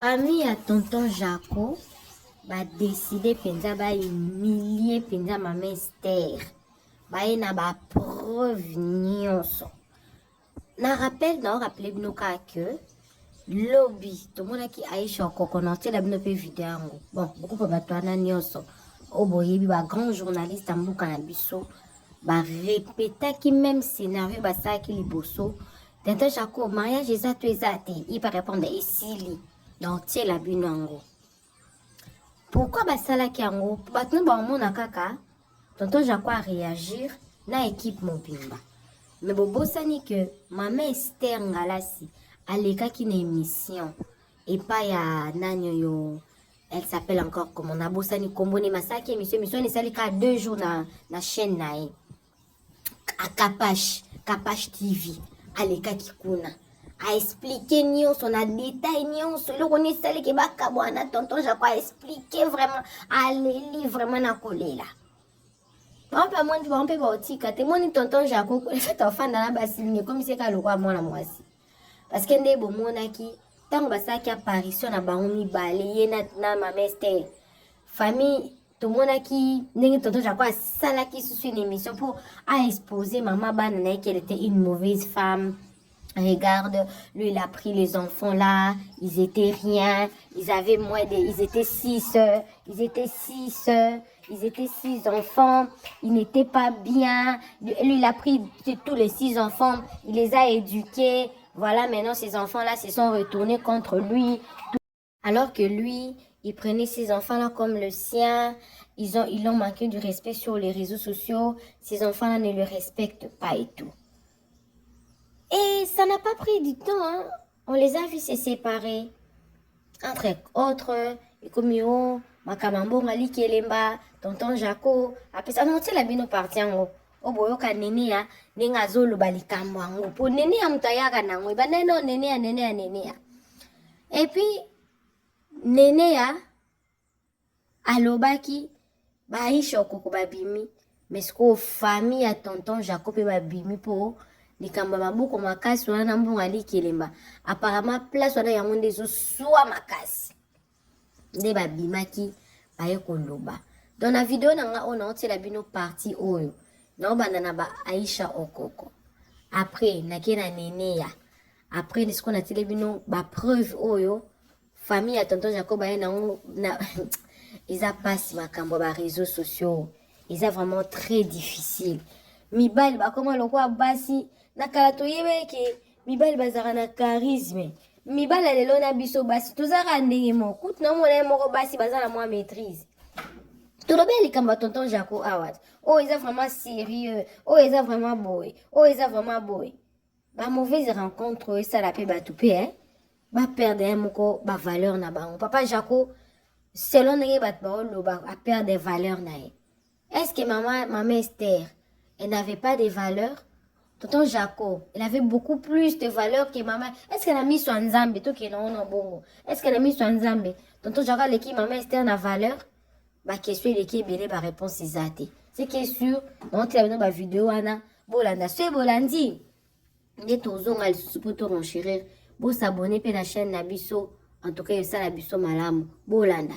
Famille ya tonton Jaco ba decide penza ba humilie penza mama Esther baye na ba preuve nyonso na rappel na rappele bino kaka que lobi tomonaki Aisha Okoko na otiela bino mpe video yango bon groupe bato wana nyonso oyo boyebi ba grand journaliste ya mboka na biso ba repetaki meme scénario basalaki liboso Tonton Jaco, mariage eza to eza te? Il va répondre esili. Donc tiela bino yango. Pourquoi basalaki yango? Bato no bamona kaka Tonton Jaco a réagir na équipe mobimba. Mais bobosani que mama Esther Ngalasi alekaki na émission epai ya nani oyo elle s'appelle encore comment nabosani kombo ne masalaki émission émission wana esali kaka deux jours na, na chaîne na ye Kapash, Kapash TV alekaki kuna aexplike nyonso na detail nyonso eloko nini esaliki bakabwana tonton jaco aexplike vraiment aleli vraiment na kolela bango mpe amoni bango mpe baotika te moni tonton jaco kolefete ofanda na basi mingi ekomisi eka lokola mwana mwasi parce que nde bomonaki ntango basalaki apparition na bango mibale ye na, na mama ester famille tomonaki ndenge tonton Jaco asalaki susu une émission pour a exposer maman bana na ye qu'elle était une mauvaise femme. Regarde, lui il a pris les enfants là, ils étaient rien, ils avaient moins de, ils étaient six, ils étaient six, ils étaient six enfants, ils n'étaient pas bien. Lui il a pris tous les six enfants, il les a éduqués. Voilà, maintenant ces enfants-là se sont retournés contre lui. Alors que lui, il prenait ses enfants-là comme le sien. Ils ont, ils ont manqué du respect sur les réseaux sociaux. Ces enfants-là ne le respectent pas et tout. Et ça n'a pas pris du temps. Hein. On les a vus se séparer. Entre autres, ekomi o makambo mbongo alikelemba tonton Jaco apesa notiela bino parti yango oyo boyoka Neneya ndenge azoloba likambo yango mpo Neneya moto ayaka nango ebandaki no Neneya Neneya Neneya et puis Neneya alobaki baisha okoko babimi mais sikoyo famille ya tonton Jaco mpe babimi mpo likambo ya maboko makasi wana na mbongo ya likelemba apparemment place wana yango nde ezoswa makasi nde babimaki baye koloba donc na video na nga oyo naotiela bino partie oyo naobanda na ba Aisha Okoko après nake na Neneya après sikoyo natieli bino ba preuve oyo famille ya tonton Jacob aye nango na eza pasi makambo ya ba réseaux sociaux eza vraiment très difficile mibali bakoma lokola basi na kala toyebaki ke mibali bazalaka na charisme mibali ya lelo na biso basi tozalaka ndenge moko kutu namona ye moko basi baza na mwa maîtrise tolobi ya likambo ya tonton Jaco awa oyo eza vraiment sérieux oyo eza vraiment boye oyo eza vraiment boye ba mauvaise rencontre oyo esala mpe bato mpe eh? baperdre ye moko bavaleur na bango papa Jaco selon ndenge bato baoloba aperdre valeur na ye est ce que mama, mama Esther elle n'avait pas de valeur tonton Jaco elle avait beaucoup plus de valeur que mama est ce que na miso ya nzambe tokende ngo na bongo est ce que na miso ya nzambe tonton Jaco aleki mama Esther na valeur baquestion eleki ebele baréponse eza te ce qui est sûr naotela bino bavideo wana bolanda soki bolandi nde tozonga lisusu mpo to renchérir bosabone mpe na chaîne na biso en tout cas esala biso malamu bolanda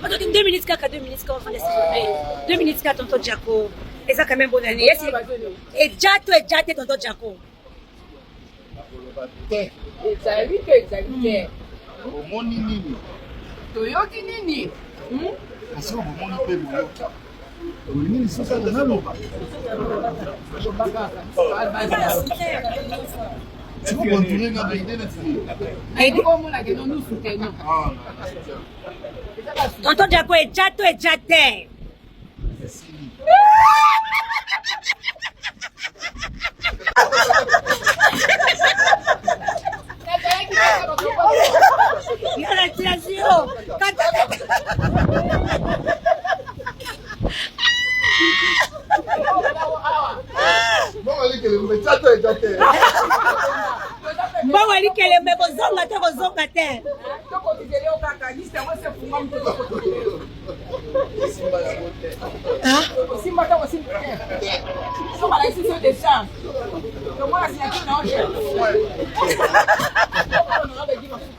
Attends, deux minutes kaka, deux minutes kaka, s'il vous plaît. Deux minutes kaka, tonton Jaco. Eza quand même bonne année. Eja to eja te, tonton Jaco. Te. Ezali te, ezali te. Omoni nini? Toyoki nini? Kasi bomoni mpe boyoki. Olingi lisusu ete naloba? Tonton Jaco eja to eja te. Mbongo likelembe kozonga te kozonga te.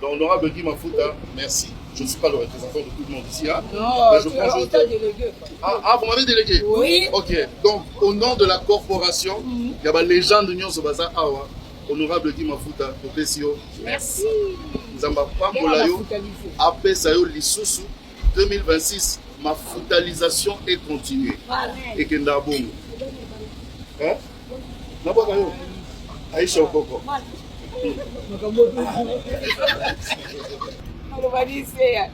Donc, honorable Guy Mafuta, merci. Je ne suis pas le représentant de tout le monde ici. Hein? Non, Mais je tu prends es juste- délégué. Ah, ah, vous m'avez délégué? Oui. Ok, donc au nom de la corporation, il y a la légende Nyonso Baza Awa, honorable Guy Mafuta, topesi yo. Merci. Nzambe apambola yo, apesa yo lisusu 2026, mafutalisation est continuée. Ekenda bongo. Hein? Nabwaka yo. Aisha Okoko. Maloba liseya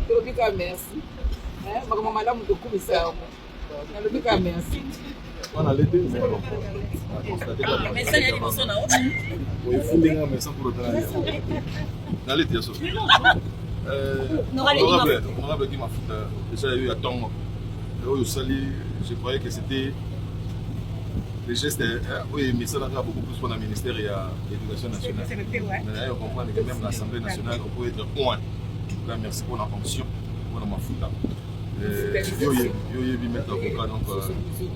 tolobi kaka merci makambo malamu tokumisa yango nalobi kaka merci. Wana lete mais bon, na constate kaka oyefundi nga mais sans pour autant na lete ya so. Honorable, honorable Guy Mafuta, déjà eu ya ntongo oyo osali, je croyais que c'était les gestes oyo emisalaka beaucoup plus pour le ministère ya éducation nationale, mais d'ailleurs comprendre que même l'Assemblée nationale, on peut être point. En tout cas, merci pour la fonction, pour la mafuta. Yo yebi maître avocat, donc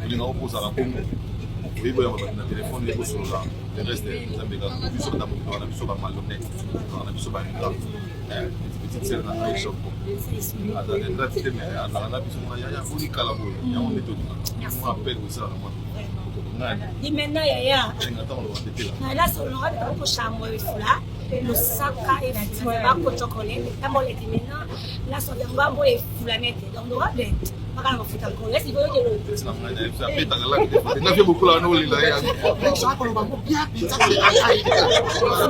olinga okozala bongo, oyebi oyamba bato na telefone, oyebi osolola. Le reste, Nzambe kaka. Biso bata moto na biso bamalhonnête na biso baingrat, petite sœur na ngai Shoko azala ingrate te, mais azala na biso mona yaya boni kala boye, yango nde tolingaka mwa appel kosala na mwa nani. Dimena yaya. Elinga ntango loba tetela. Nala solonga bakoshambo efula losaka efula bakochokole tambola dimena la solonga mbo efula nete. Donc honorable baka na mafuta nkolo esi koyokelo. Petit na ngai nayebi abetaka laki te, nga vie bokula wana olela ye. Koloba ngo bien mpenza koleka ngai.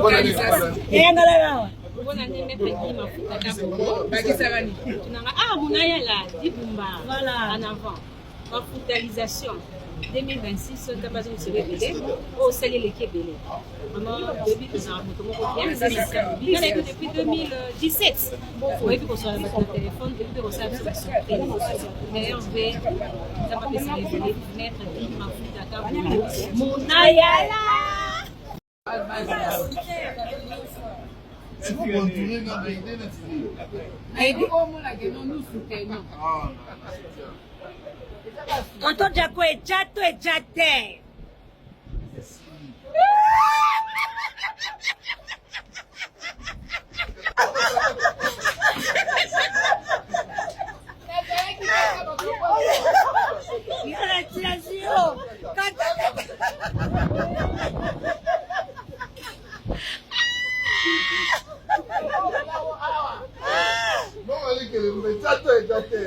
Bonne année, bonne année. Eyangala. Bona nde maître Guy Mafuta Kabongo. Bakisaka nini? Tunanga ah munayala dibumba. Voilà. En avant. Mafutalisation 2026 nzambe azongisela ebele oyo osali eleki ebele. Vraiment toyebi tozala moto moko bien. Nga nayebi depuis 2017 oyebi kosala bato na telefone, oyebi mpe kosala biso basurprise. Meilleur v Nzambe apesaka ebele, maître Guy Mafuta Kabongo munayala. Si vous continuez na idée na tini. Aidi omona ke non, nous soutenons. Ah, Tonton Jacko eja to eja te. Yo kata. Non, allez, que le métier est te.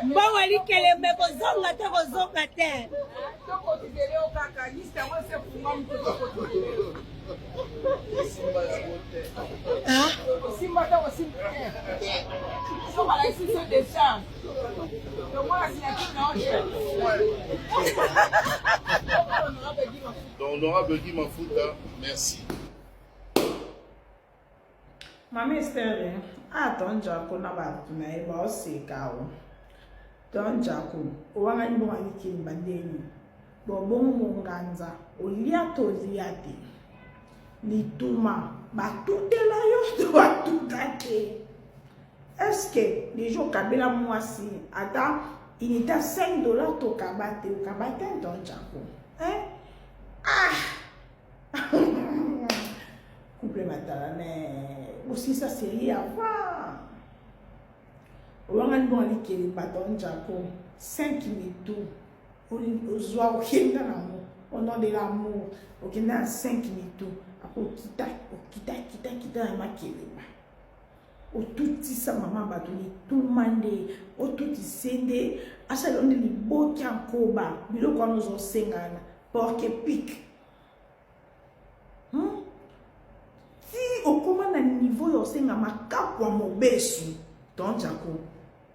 Mbongo likelembe kozonga te, kozonga te. Tokotizele yo kaka liste yango se fungwami te, tokotizele yo. Esimba yango te. Osimba te, osimba te. So balakisi biso décharge, tomona signature na yo. Donc, honorable Guy Mafuta, merci. Mama Esther, a Ton Jacko na bato na ye baoseka o. Ton Jacko, owangani bongo alikelemba ndeni bon bongo monganza olia to olia te, lituma batutela yo to batuta te? Est-ce déjà okabela mwasi ata unité ya 5 $? Tokaba te, okaba te, Ton Jacko, hein? Ah, couple matala ne bosisa série avant owangani bongo alikelemba. Ton Jacko, 5 mitu ozwa, okenda nango au nom de l'amour, okenda na 5 mitu, akokita okita kita kita na makelemba, otutisa mama bato lituma nde otutise nde asala nde liboki ya nkoba. Biloko wana ozosengana porc épic, Ti okóma na niveau ya osenga makaku ya mobesu. Ton Jacko,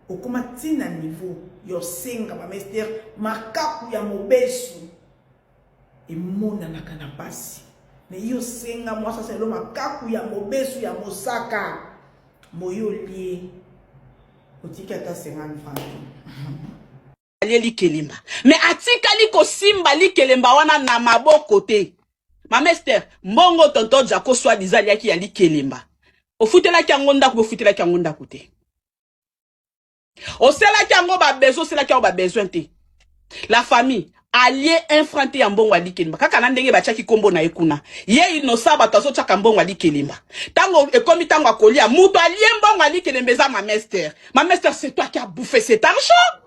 okóma ti na niveau ya osenga bamester makaku ya mobesu, emonanaka na pasi me yo osenga mwasi asala makaku ya mobesu ya mosaka moyo olie, otiki ata 50 franc. Alie likelemba me atikali kosimba likelemba wana na maboko te. Mama Ester, mbongo tonton Jako soi-disant aliaki ya likelemba, ofutelaki yango ndako? Bofutelaki yango ndako te, osalaki yango babesoin, osalaki yango babesoin te. La famille alie un franc te ya mbongo ya likelemba kaka na ndenge batiaki kombo na ye kuna ye inosa bato azotiaka mbongo ya likelemba ntango ekomi ntango akolia moto alie mbongo ya likelemba eza mamester mamester c'est toi qui a bouffé cet argent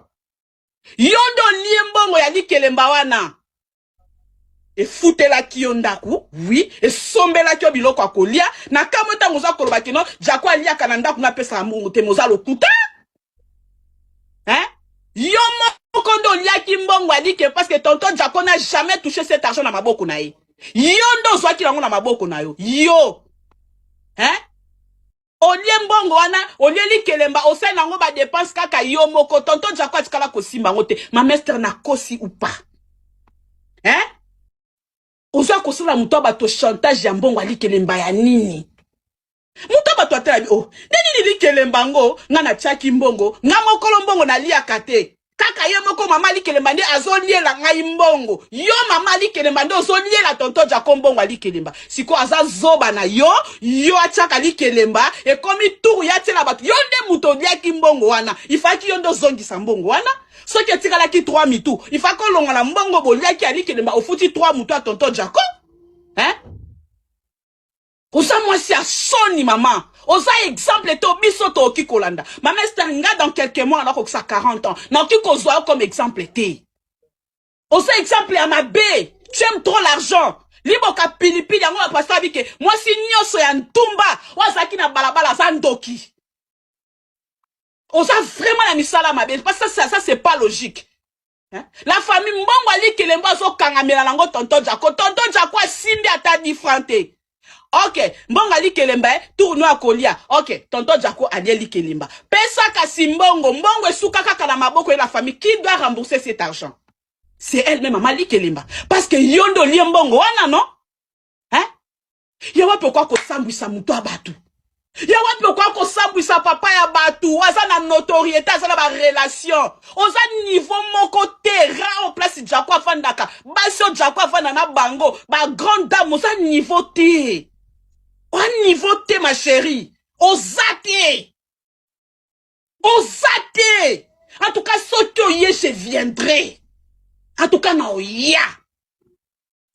yo nde olie mbongo ya likelemba wana efutelaki yo ndako oui esombelaki yo biloko ya kolia na kamwe ntango oza koloba kino jako aliaka na ndako napesaka mbongo te moza lokuta hein yo moko nde oliaki mbongo alike parce que tonton Jaco n'a jamais touché cet argent na maboko na ye yo nde ozwaki yango na maboko na yo yo hein olie mbongo wana olie likelemba osali yango badepense kaka yo moko tonton Jaco atikala kosimba yango te ma mestre nakosi ou pas hein oza kosala moto ya bato chantage ya mbongo alikelemba ya nini moto bato atala bi oh nde nini likelemba yango nga natiaki mbongo nga mokolo mbongo naliaka te kaka ye moko mama likelemba nde azoliela ngai mbongo yo mama likelemba nde ozoliela tonton jako mbongo ya likelemba sikoyo aza zoba na yo yo atiaka likelemba ekomi tour ya atiela bato yo nde moto oliaki mbongo wana ifaki yo nde ozongisa mbongo wana soki etikalaki 3 mitu ifaki olongola mbongo boliaki ya likelemba ofuti 3 mutu ya tonton jako hein? Oza mwasi ya soni mama. Oza exemple to biso tokoki kolanda. Mama Esther nga dans quelques mois nakokisa 40 ans. Nakoki kozwa yo comme exemple te. Oza exemple ya mabe. Tu aimes trop l'argent. Liboka pilipili yango ba pasteur abike mwasi nyonso ya ntumba oyo azalaki na balabala aza ndoki. Oza vraiment na misala mabe parce que ça, ça c'est pas logique. Hein? La famille mbongo alikelembo azokangamela nango tonton Jacko. Tonton Jacko asimbi ata 10 francs te. Ok, mbongo alikelemba eh, tour no akolia. Ok, tonton Jacko alie likelemba. Pesa kasi mbongo, mbongo esuka kaka na maboko ya la famille. Qui doit rembourser cet argent? C'est elle-même maman likelemba. Parce que yo nde olie mbongo wana non? Hein? Ya wapi okoka kosambwisa moto ya bato? Ya wapi okoka kosambwisa papa ya bato? Aza na notoriété, aza na ba relation. Oza niveau moko te, ra au place Jacko afandaka. Basi oyo Jacko afanda na bango, ba grande dame, oza niveau te. Oza niveau te ma chérie. Oza te. Oza te. En tout cas, soki oye, je viendrai. En tout cas, na oya.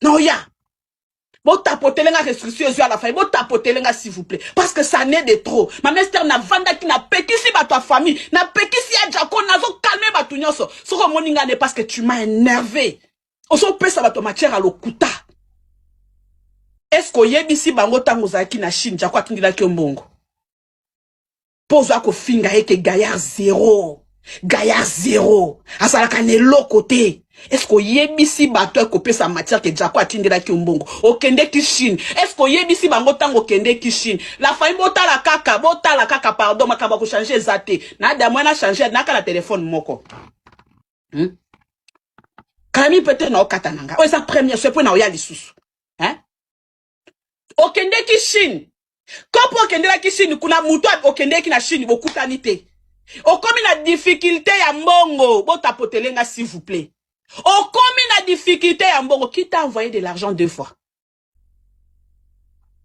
Na oya. Botapotele nga restriction ezwi à la famille. Botapotele nga s'il vous plaît. Parce que ça n'est de trop. Ma mère na vandaki na pekisi bato ya famille. Na pekisi ya Jacko nazo calmer bato nyonso. Soko omoni nga ne parce que tu m'as énervé. Ozopesa bato matière à lokuta. Est-ce que oyebisi bango ntango ozalaki na Chine Jacko atindelaki yo mbongo? Mpo ozwa kofinga ye ke gaillard zero. Gaillard zero. Azalaka na eloko te. Est-ce que oyebisi bato ya kopesa matière ke Jacko atindelaki yo mbongo? Okendeki Chine. Est-ce que oyebisi bango ntango okendeki Chine? La famille botala kaka, botala kaka pardon, makambo ya kochanger eza te. Na damwe na changer naka na telefone moko. Kala peut-être na okata na nga. Oyo eza première fois mpo na oya lisusu. Hein? Okendeki Chine. Kopo okendelaki Chine kuna mutu okendeki na Chine bokutani te. Okomi na difficulté ya mbongo, botapotele nga s'il vous plaît. Okomi na difficulté ya mbongo, qui t'a envoyé de l'argent deux fois?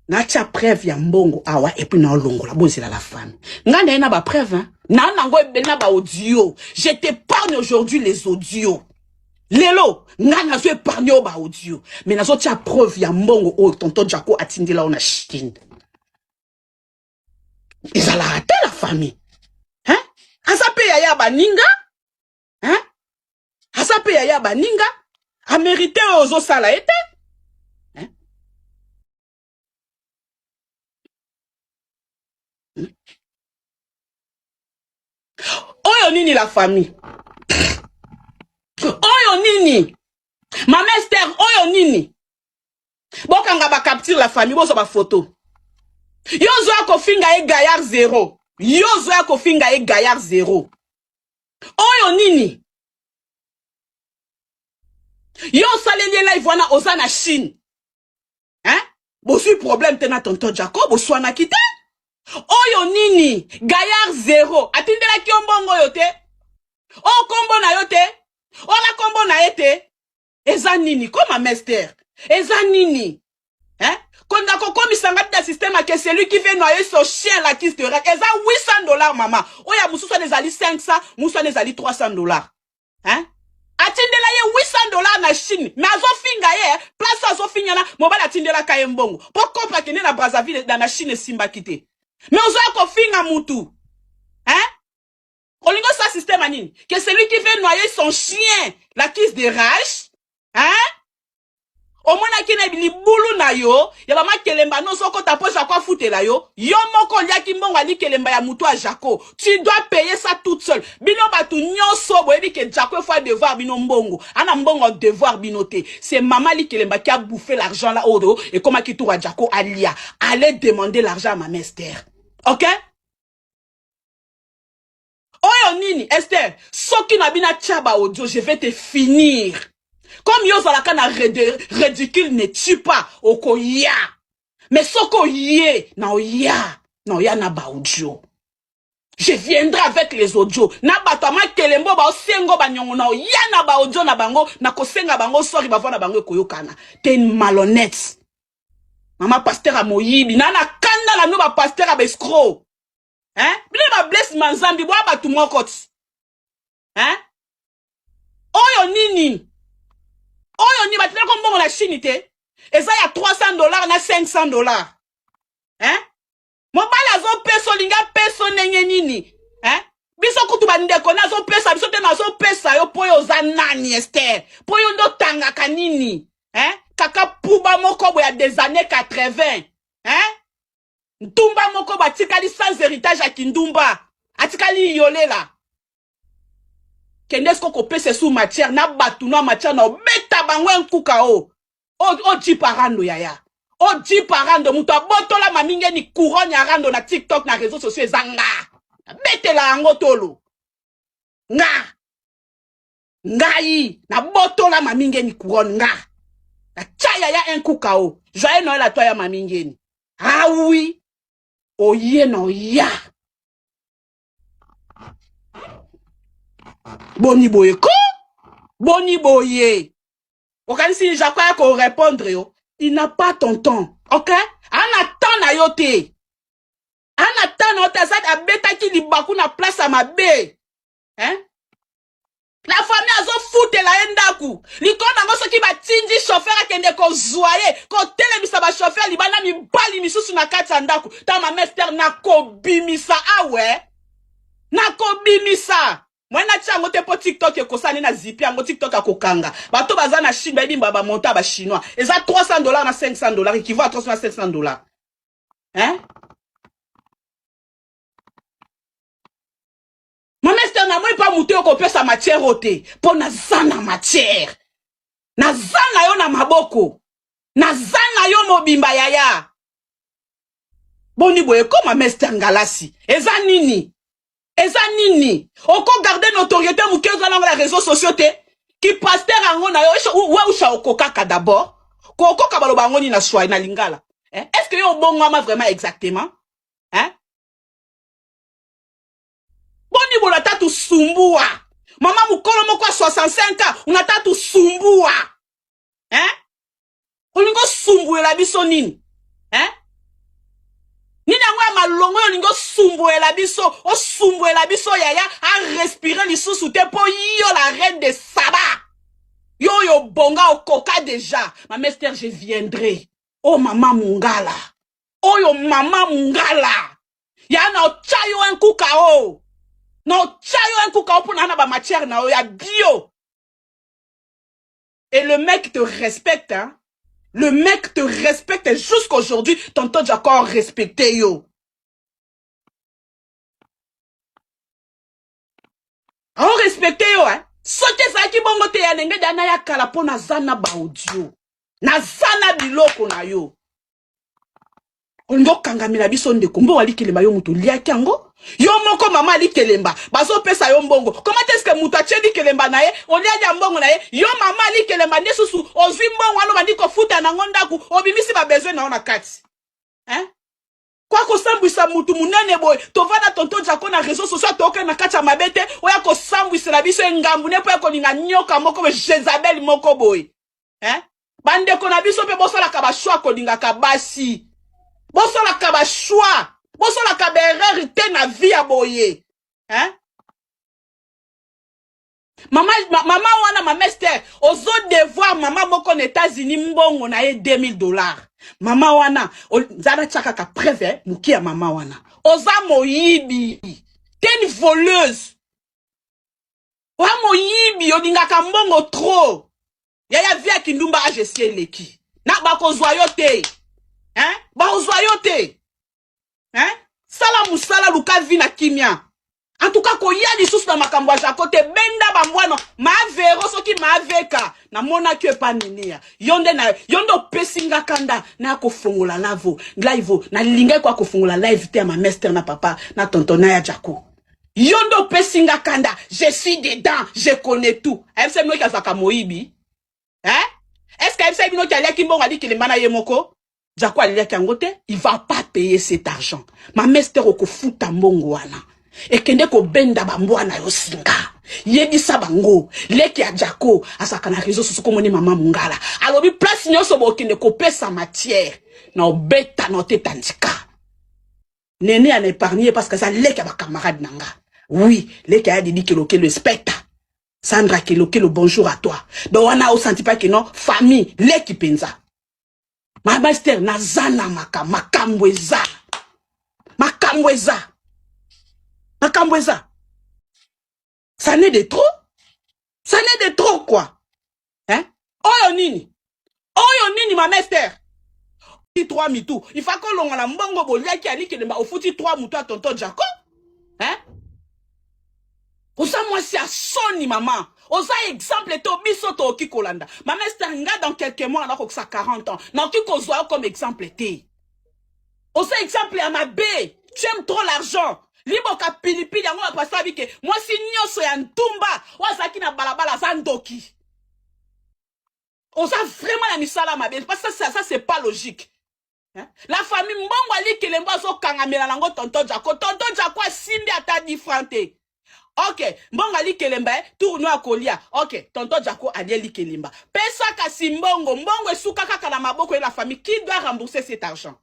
Natia preuve ya mbongo awa et puis na olongola bozela la famille. Nga na ye na ba preuve hein. Na nango ebele na ba audio. Je t'épargne aujourd'hui les audios. Lelo nga nazo épargne yo ba audio. Mais nazo tia preuve ya mbongo oyo tonton Jacko atindela yo na Chine. Ezalaka te la famille. Hein? Aza pe yaya baninga? Hein? Aza pe yaya baninga? A mérité oyo ozosala ye te? Hein? Oyo nini la famille? Oyo nini? Mama Esther, oyo nini? Bokanga ba capture la famille, bozwa ba photo. Yo ozoya kofinga ye gaillard zéro. Yo ozoya kofinga ye gaillard zéro. Oyo nini? Yo osaleli ye live wana oza na Chine. Hein? Bozwi problème te na tonton Jacob, oswanaki te? Oyo nini? Gaillard zéro. Atindelaki yo mbongo oyo te? Oyo kombo na yo te? Oyo kombo na ye te? Eza nini? Koma Mester. Eza nini? Hein? Konda kokomisa nga na système que celui qui veut noyer son chien là qui se règle. Eza 800 dollars mama. Oyo ya mosusu wana ezali 500, mosusu wana ezali 300 dollars. Hein? Atindela ye 800 dollars na Chine, mais azofinga ye, place azofinga na mobali atindelaka ye mbongo. Po kopa akende na Brazzaville na, na Chine esimbaki te. Mais ozoya kofinga mutu. Hein? Olingo sa système ya nini? Que celui qui veut noyer son chien l'accuse de rage? Hein? Omonaki na libulu na yo ya ba makelemba no ozokota mpo Jaco afutela yo yo moko oliaki mbongo ya likelemba ya mutu ya Jaco tu dois payer ça toute seule bino batu nyonso boyebi ke Jaco efo devoir bino mbongo ana mbongo devoir bino te c'est mama likelemba qui a bouffé l'argent là oyo ekomaki tour ya Jaco alia allez demander l'argent à ma Esther ok Oyo nini Esther soki na bina tia ba audio je vais te finir comme yo ozalaka na ridicule ne tue pas okoya mais soki oye na oya na oya na ba audio je viendrai avec les audios na bato ya makelembo baosengo banyongo na oya na ba audio na bango na kosenga bango sori bavua na bango ekoyokana te malhonnête mama pasteur ya moyibi na na kanda na bino ba pasteur ya ba escroc Hein? Bino ba blesse manzambi boa batu moko ti. Hein? Oyo nini? Oyo nini batinaka mbongo na Chine te? Eza ya 300 dollars na 500 dollars. Hein? Mobali azopesa olingi apesa ndenge nini? Hein? Biso kutu bandeko nazopesa biso te nazopesa yo mpo yo oza nani Esther? Mpo yo nde otangaka nini? Hein? Kaka puba moko boya des années 80. Hein? Ntumba moko batikali sans heritage ya kindumba atikali yolela kende siko kopesa esu matière na bato na matière na obeta bango enkuka o o jipa rando yaya o jipa rando moto abotola mamingeni couronne ya rando na tiktok na réseau sociaux eza nga betela yango tolo nga ngai nabotola mamingeni couronne nga natia yaya un coup kao joyeux noël à toi ya mamingeni ah oui oye na oya boni boye ko boni boye okanisi Jaco aya korépondre yo il n'a pas ton temps ok ana temps na yo te ana temps na yo te aza abetaki libaku na place ya mabe hein La famille azofutela ye ndaku likolo nango soki batindi chauffeur akende kozwa ye kotelemisa ba chauffeur libanda mibali misusu na kati ya ndaku ta mama Esther nakobimisa awe nakobimisa mwe natia yango te mpo tiktok ekosala nde na zipi yango tiktok akokanga bato baza na chine bayebi mba bamonta ya bachinois eza 300 dollars na 500 dollars equivaut à 300 na 500 dollars hein Mama Esther na moi pa moto yo kopesa matière oyo te mpo naza na matière naza na yo na maboko naza na yo mobimba yaya boni boye ko mama Esther Ngalasi eza nini eza nini oko garder notoriété moke oza nango na réseaux sociaux te ki pasteur yango na yo we usha okokaka d'abord kokoka baloba yango nini na swahili na lingala eh? est ce que yo obongwama vraiment exactement hein? Boni bolata tusumbua. Mama mukolo moko ya 65 ans unata tusumbua. Hein? Olingo sumbuela biso nini? Hein? Nini yango ya malongo oyo olingi osumbuela biso osumbuela biso yaya a respirer lisusu te mpo yo la reine de saba yo oyo obonga okoka deja mama Esther je viendrai oh mama mungala oyo mama mungala ya na otya yo un coup KO na otya yo un coup KO mpo na na ba matière na yo ya bio et le mec te respecte hein le mec te respecte jusqu'aujourd'hui tonton Jaco respecte yo ao respecte yo hein soki ezalaki bongo te ya ndenge dana ya kala mpo naza na ba audio naza na biloko na yo olingi okangamela biso ndeko mbongo alikelemba yo moto oliaki yango yo moko mama alikelemba bazopesa yo mbongo comment est ce que moto atie likelemba na ye oliali ya mbongo na ye yo mama alikelemba nde susu ozwi mbongo wana obandi kofuta nango ndako obimisi babesoin na yo na kati hein? kwa kosambwisa mutu munene boye tovanda tonton jako na réseau social toyoka na kati ya mabe te oya kosambwisela biso engambu ne mpo ya kolinga nyoka moko boye jezabel moko boye hein? Bandeko na biso pe bosalaka ba choix kolingaka basi. Bosalaka ba choix. Bosalaka ba erreur te na vie ya boye. Hein? Mama, ma, mama wana mama Esther, ozo devoir mama moko na États-Unis mbongo na ye 2000 dollars. Mama wana, nzana tia kaka preuve eh, moke ya mama wana. Oza moyibi. T'es une voleuse. Oza moyibi, olingaka mbongo trop. Yaya vie ya kindumba age esi eleki. Na bakozwa yo te. Hein? Bakozwa yo te. Hein? Sala musala luka vie na kimia. En tout cas koya lisusu na makambo ya Jaco te benda bambwana ma Vero soki ma Veka namonaki yo epa Neneya yo nde na yo nde opesi nga kanda na kofongola lavo live nalingaki kwa kofongola live te ya ma mester na papa na tonton na ya Jaco yo nde opesi nga kanda je suis dedans je connais tout ayebisa bino ki azalaka moyibi hein est ce que ayebisa bino ki aliaki mbongo aliki lemba na ye moko Jacko aliaki yango te, il va pas payer cet argent. Ma mester okofuta mbongo wana. Ekende kobenda ba mbwa na yo singa. Yebisa bango, leki ya Jacko azalaka na réseau sociaux komoni mama Mungala. Alobi place nyonso bokende kopesa matière na obeta na oteta ndika. Nene ana épargné parce que aza leki ya ba camarade na nga. Oui, leki ya Didi Kelokelo inspecteur. Sandra Kelokelo bonjour à toi. Donc wana osenti pas que non famille leki penza. Mama Esther naza na makambo eza makambo eza makambo eza ça n'est de trop ça n'est de trop quoi hein oyo nini oyo nini mama Esther trois mitu il faut kolongola mbongo boliaki alikelemba ofuti trois mutu ya tonton Jaco hein oza mwasi ya soni mama oza exemple te biso tokoki kolanda mama Esther nga dans quelques mois nakokisa 40 ans nakoki kozwa yo comme exemple te oza exemple ya mabe tu aimes trop l'argent liboka pilipili yango bapasa bike mwasi nyonso ya ntumba oyo azalaki na balabala aza ndoki oza vraiment na misala mabe parce que ça, ça c'est pas logique Hein? La famille mbongo alikelembo azokangamela nango tonton Jaco tonton Jaco asimbi ata 10 francs te ok mbongo alikelemba eh, tour no akolia ok tonton Jaco alie likelemba pesa kasi mbongo mbongo esuka kaka na maboko ye la famille qui doit rembourser cet argent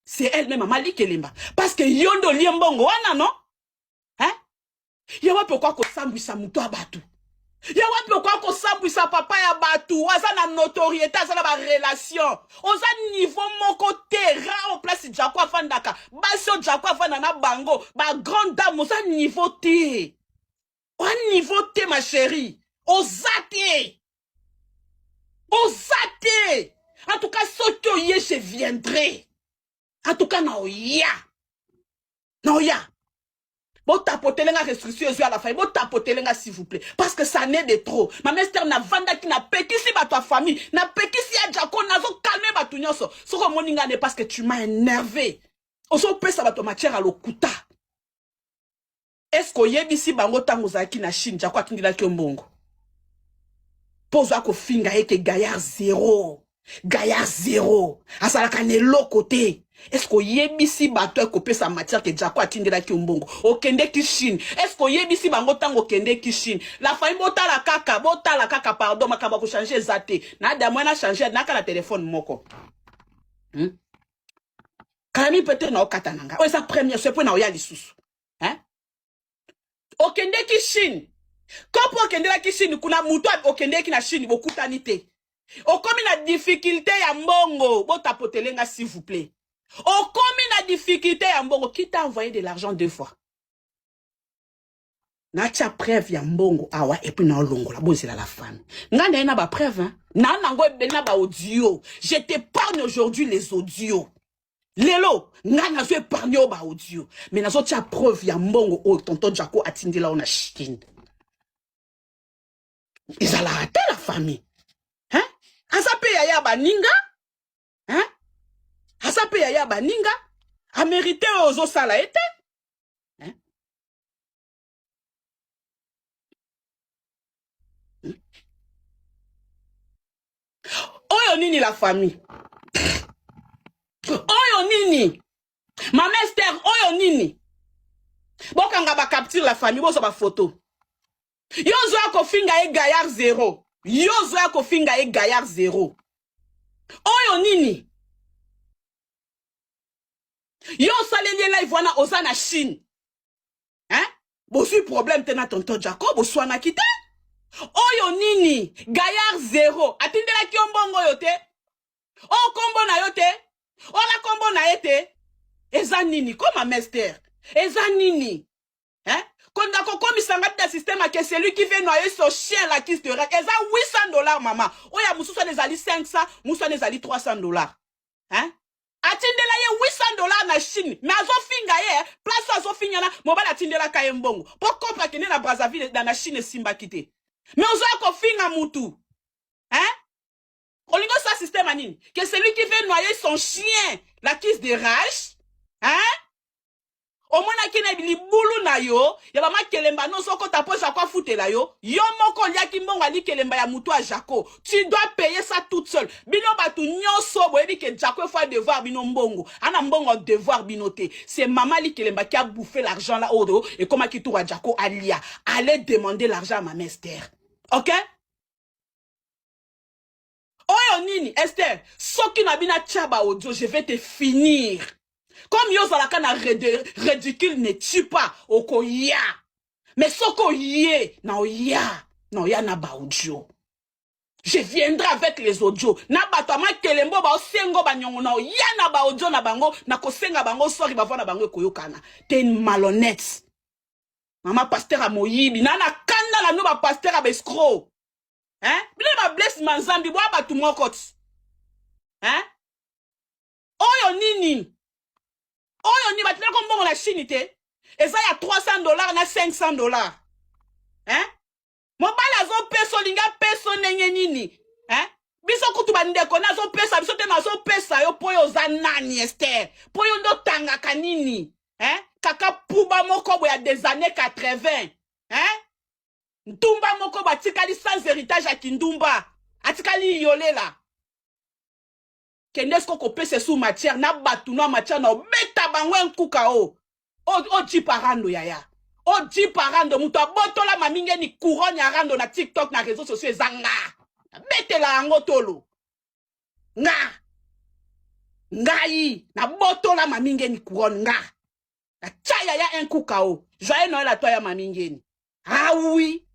c'est elle-même mama likelemba parce que yo nde olie mbongo wana non hein ya wapi okoka kosambwisa moto ya bato ya wapi okoka kosambwisa papa ya bato aza na notoriété aza na barelation oza niveau moko te ra o place Jaco afandaka basi oyo Jaco afanda na bango bagrande dame oza niveau te oza niveau te ma chérie oza te oza te en tout cas soki oye je viendrai en tout cas na oya na oya botapotele nga restriction ezwi à la famille botapotele nga s'il vous plaît parce que ça n'est de trop mama Esther navandaki napekisi bato ya famille napekisi ya Jaco nazokalme bato nyonso soki omoni nga ne parce que tu m'as énervé ozopesa bato matière ya lokuta est ce que oyebisi bango ntango ozalaki na Chine Jaco atindelaki yo mbongo mpo ozwa kofinga ye ke gaillard zéro gaillard zéro azalaka na eloko te est ce que oyebisi bato ekopesa matière ke Jaco atindelaki yo mbongo okendeki Chine est ce que oyebisi bango ntango okendeki Chine la famille botala kaka botala kaka pardon makambo ya kochange eza te nada mwa na change naka na telefone moko Kalami peut-être na okata na nga oyo eza première so mpo na oya lisusu hein? Okendeki Chine kopo okendelaki Chine kuna mutu okendeki na Chine bokutani te okomi na difficulté ya mbongo botapotele nga s'il vous plaît okomi na difficulté ya mbongo qui t'a envoyé de l'argent deux fois natia preuve ya mbongo awa et puis naolongola bozela la famille nga na ye na bapreuve na nango ebele na baaudio je t'épargne aujourd'hui les audios lelo nga nazo épargne oyo baaudio mais nazotia preuve ya mbongo oyo tonton Jaco atindela oyo na Chine ezalaka te la famille hein? Aza mpe yaya baninga hein? Aza mpe yaya baninga amérite oyo ozosala ye te hein? Oyo nini la famille oyo nini mama Ester oyo nini bokanga bacapture la famille bozwa bafoto yo ozoya kofinga ye gaillard zéro yo ozoya kofinga ye gaillard zéro oyo nini yo osaleli ye live wana oza na Chine hein? Bozwi problème te na tonton Jacob oswanaki te. Oyo nini? Gaillard zero. Atindelaki yo mbongo oyo te? Oyo kombo na yo te? Oyo na kombo na ye te? Eza nini? Koma Mester. Eza nini? Hein? Konda kokomisa nga na système que celui qui veut noyer son chien la kiss de règle. Eza 800 dollars mama. Oyo ya mosusu wana ezali 500, mosusu wana ezali 300 dollars. Hein? Atindela ye 800 dollars na Chine, mais azofinga ye place oyo azofinga na mobali atindelaka ye mbongo mpo kopa akende na Brazzaville na Chine esimbaki te, mais ozoya kofinga mutu, hein? Olingi osala système ya nini? Que celui qui veut noyer son chien la kiss de rage, hein? Omonaki na libulu na yo ya bamakelemba nyonso okota mpo Jako afutela yo. Yo moko oliaki mbongo ya likelemba ya mutu ya Jako, tu dois payer ça toute seule. Bino bato nyonso boyebi ke Jako efo devoir bino mbongo, ana mbongo devoir bino te. C'est mama likelemba qui a bouffé l'argent là. Oyo ekomaki tour ya Jako alia. Allez demander l'argent à mama Esther, ok? Oyo nini, Esther? Soki na bino atia ba audio, je vais te finir. Comme yo ozalaka na ridicule ne tue pas, okoya. Mais soki oye na oya na oya na ba audio, je viendrai avec les audios na bato ya makelembo baosengo banyongo na oya na ba audio na bango na kosenga bango sori bavoi na bango ekoyokana te. Malhonnête, mama pasteur ya moyibi na na kanda na bino, ba pasteur ya ba escroc, hein? Bino ba Blaise Manzambi bwa bato moko ti, hein? Oyo nini? Oyo nini? Batindelako mbongo na Chine te, eza ya 300 dollars na 500 dollars, hein? Mobali azopesa, olingi apesa ndenge nini, hein? Biso kutu bandeko na azopesa biso te, nazopesa yo mpo oyo oza nani, Ester? Mpo yo nde otangaka nini, hein? Kaka puba moko boye ya des années 80, hein? Ntumba moko batikali sans héritage ya kindumba, atikali yolela. Kende siko kopesa esu matière na bato na matière na obeta bango enkuka o ojipa rando yaya, ojipa rando. Moto abotola mamingeni couronne ya rando na TikTok, na réseau sociaux, eza nga. Nabetela yango tolo nga. Ngai nabotola mamingeni couronne, nga natia yaya enkuka o. Joyeux Noël à toi ya mamingeni. Ah oui,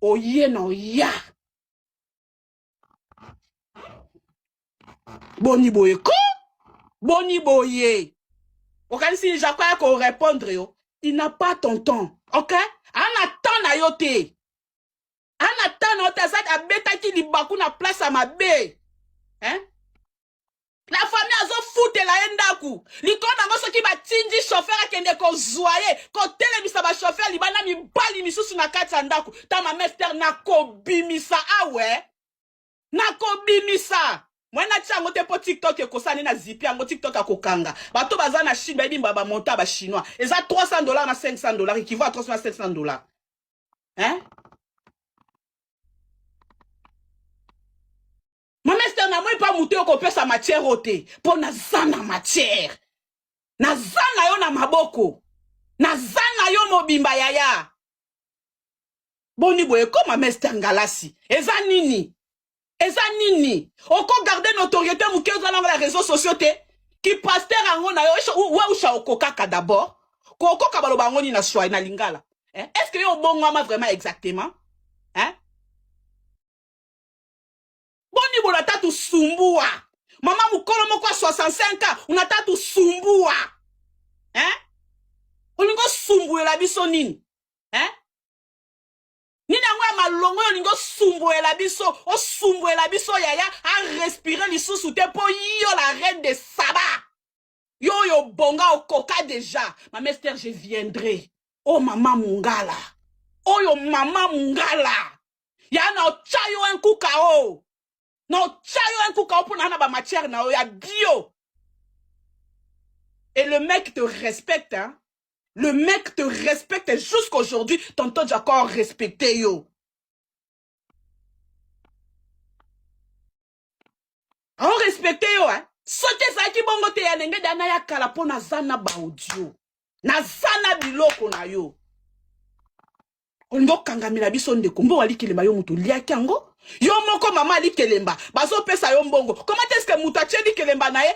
oye na oya boni boye ko, boni boye. Okanisi Jaco aya ko répondre yo? Il n'a pas ton temps, ok? Ana temps na yo te, ana temps na yo te. Aza abetaki libaku na place ya mabe, hein? La famille azofutela ye ndako likolo nango. Soki batindi chauffeur akende kozwa ye, kotelemisa ba chauffeur libanda, mibali misusu na kati ya ndako. Ta mama Ester, nakobimisa awe, nakobimisa mwe natia yango te mpo TikTok ekosala nde na zipi yango. TikTok akokanga bato baza na Chine, bayebi ba montant ya ba Chinois eza 300 dollars na 500 dollars, équivaut à 300 na 500 dollars, hein? Mama Ester, namoi mpa motu oyo kopesa matière oyo te, mpo naza na matière, naza na yo na maboko, naza na yo mobimba yaya. Boni boye ko, mama Ester Ngalasi? Eza nini? Eza nini? Oko garder notoriété moke oza nango na réseaux sociaux te, ki pasteur yango na yo we usha okokaka d'abord kokoka baloba yango nini na swahili, na lingala, eh? Est ce que yo obongwama vraiment exactement, hein? Boni bola tatusumbua mama mokolo moko ya 65 ans, unata tusumbua, hein? Olingi osumbuela biso nini, hein? Nini yango ya malongo oyo olingi osumbuela biso? Osumbuela biso yaya a respire lisusu te mpo yo la reine de Saba, yo oyo bonga okoka déjà. Mama Ester, je viendrai. O mama Mungala, oyo mama Mungala ya na otya yo enkuka o, na otya yo enkuka o mpo na ba matière na yo ya bio. Et le mec te respecte, hein? Le mec te respecte jusqu'aujourd'hui. Tonton Jacob respecté yo. On respecte yo, hein? Soki ezalaki bongo te ya ndenge dana ya kala, mpo naza na ba audio, naza na biloko na yo. Olingi okangamela biso ndeko mbongo alikelemba, yo moto oliaki yango yo moko. Mama alikelemba, bazopesa yo mbongo. Comment est ce que moto atie likelemba na ye?